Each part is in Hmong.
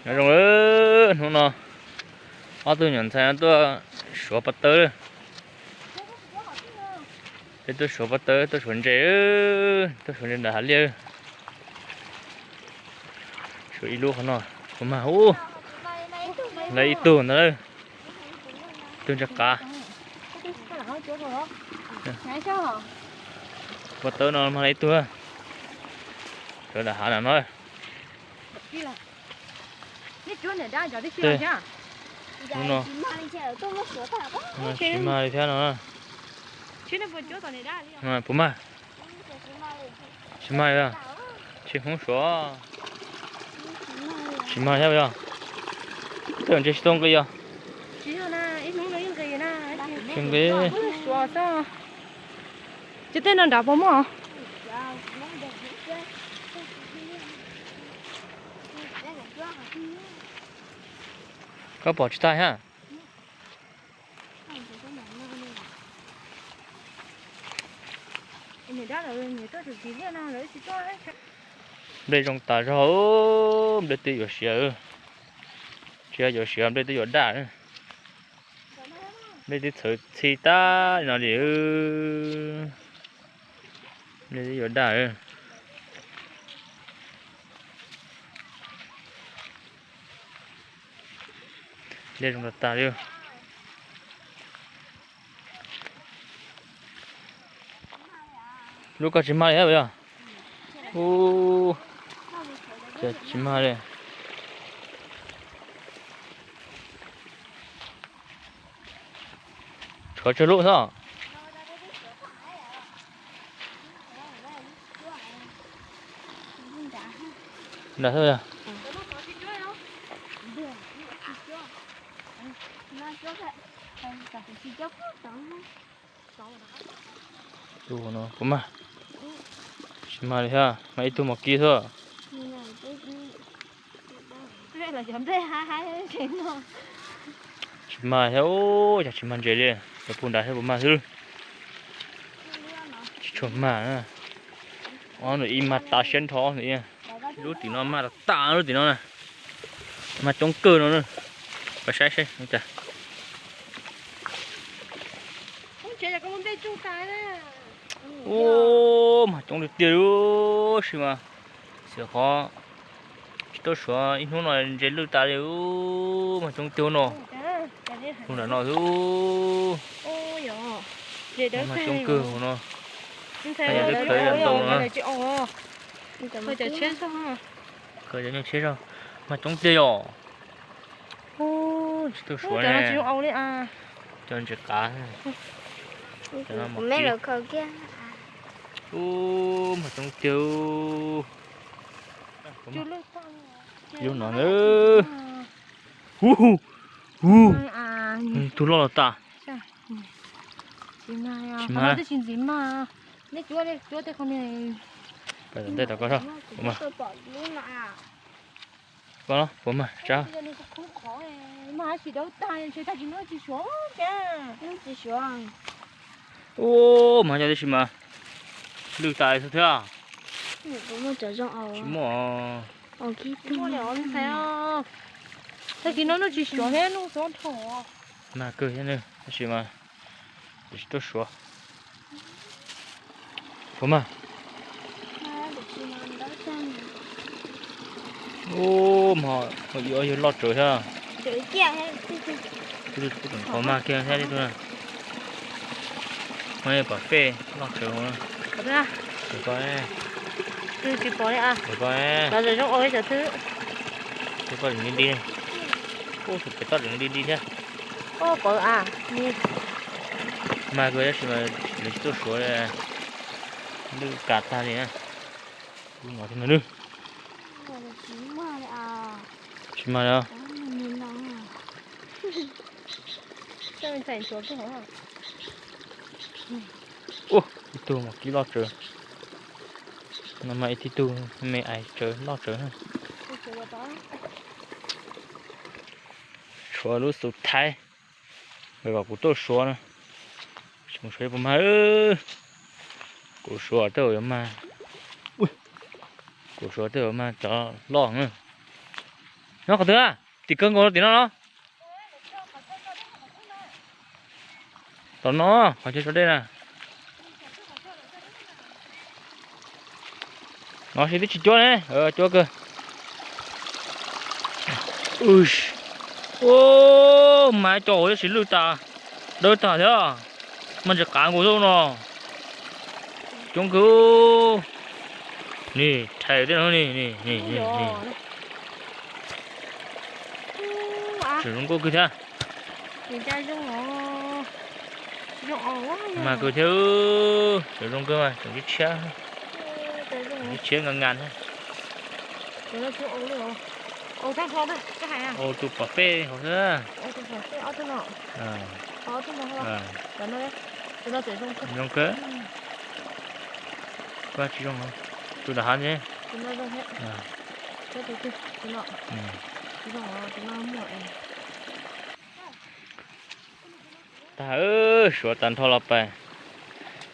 Nyob zoo, hnub no ob tug nyuam ntxhais no tuaj suav pob tawb lawm. Peb tuaj suav pob tawb, tuaj suav ntses, tuaj suav ntses nram hav liaj. Suav ib lub qhov no, puas mag ub, lawv ib tug ntawd lawm. Tug ntses qav. Pob tawb no mag lawv ib tug. Suav nram hav nram no. Hnub no tsis mag li thiab no. Puas mag? Tsis mag li, tsis hnub suav. Tsis mag thiab yog? Tej ntses tsis tau nqis os. Tsis nqis. Ces tej no nrad puas muaj? Koj pom tsis tag hab. Nplej zoo tas zog, nplej twb yuav siav. Tsis yog yuav siav, nplej twb yuav daj. Nplej twb txhawv txhij tag li no li. Nplej twb yuav daj. Nplej zoo tas tas li. Lub koj tsis mag li thiab yog? Ub, tsis mag li. Tshuav tsawg lub xwb. Nram xwb yog? Tus no puas mag? Tsis mag li thiab, mag ib tug mos kib xwb. Tsis mag thiab, ub, cas tsis mag ntses li, cov puag nrad thiab puas mag xwb. Tsis tshua mag. Ob nws ib mag tas siab nrho nws. Lub tim no mag tas tas lub tim no na. Mag coob kawg no na. Koj saib saib ua cas. Ub, mag coob tiag tiag li, tab sis mas xyov qhov tsis tau suav ib hnub no ntses lwj tas li, ub, mag coob tiag no. Tus nram no xwb. Mag coob kawg no. Khaws cov nyuj tsheb zog, mag coob tiag yom. Ub, tsis tau suav ne. Cov ntses qav. Ub, mag coob tiag. Lub no na. Hu, hu, hu. Tus loj los tas. Tsis mag. Ntxiv mag. Ntej tom koj, koj puas mag tsab. Ub, mag coob tiag tab sis mas lwj tas li xwb thiab. Tsis muaj. Tab sis no nws tsis suav thiab, nws xob dhau. Mag kawg thiab tab sis mas tsis tuaj suav. Puas mag? Ub, mag yog loj tsawv thiab. Tus tseem qhuav mag kiag thiab li tus na. Mas pom fej loj tsawv hauv na. Tsis pom li as. Tsis pom li. Toj tseem li li thiab. Mag kawg tab sis mas lawv tsis tuaj suav li. Lwj kav tag li na. Lub no thiab no. Tsis mag li. Ub, ib tug mos kib loj tsawv. No mas ib tug me ais tsawv loj tsawv na. Tshuav lub xu thaib, kom kuv tuaj suav na. Mus suav puas mag. Kuv suav tej zaum yuav mag. Kuv suav tej zaum mag cov loj na. Nyob qhov twg? Tim kawg nkaus tim no los? Tom no, qhov chaw tso dej na. No sib twb tsis cuab ne, cuab kawg. Ub, mas cov hauv tib si lwj tas, dawb tag thiab. Mas ntsis qav nkaus xwb no. Coob kawg. Nim rhais tej no ni. Tseem zoo nkauj kawg thiab. Mas kawg thiab, tseem zoo kawg mas tseem tshiab, tshiab ngas ngas thiab. Ua tus pom pej hauv xwb. Zoo kawg. Koj tsis zoo, tus nram hav ne. Tag, suav tag nrho los pais,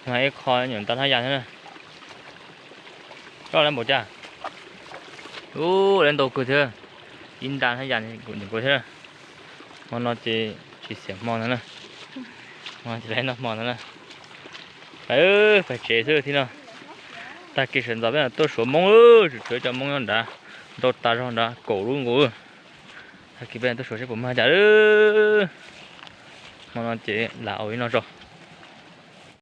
mas ib qho nyuam nta hab yas thiab na. Koj lawv npaum cas? Ub, lawv ntau kawg thiab, ib nta hab yas nkaus thiab. Hmo no ces tsis xiam hmo ntag na, hmo ces lawv noj hmo ntag na. Pais, pais tsev xwb thiab no. Tag kis sawv ntxov peb tuaj suav moob, tsuas tshuav cov moob nyob nrad, ntau tas zog nrad kaum lub nkaus. Tag kis peb tuaj suav seb puas mag cas. Hmo no ces lam ua li no tso.